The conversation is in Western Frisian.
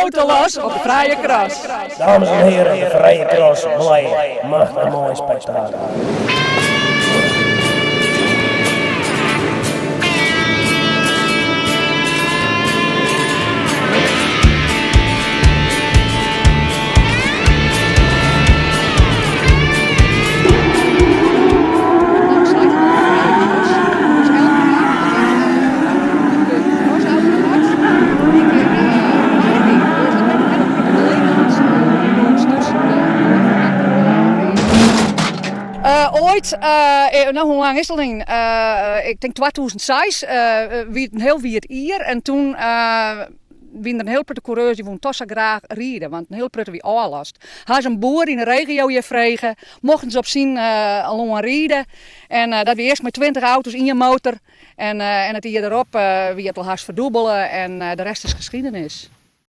motor los op de Frije Cross. Dames en heren, de Frije Cross Blije, machtich moai spektakel. Oait, no hoe lang is it al lyn? Ik tink 2006 wie it in hiel wiet jier en toen wienen der in hiel protte koereurs dy woenen toch sa graach ride, want in hiel protte wie ôflast. Ha se in boer yn de regio hjir frege, mochten se op syn lân ride. En dat wie earst mei 20 auto's, ien motor. En it jier derop wie it al hast ferdûbele en de rest is geschiedenis.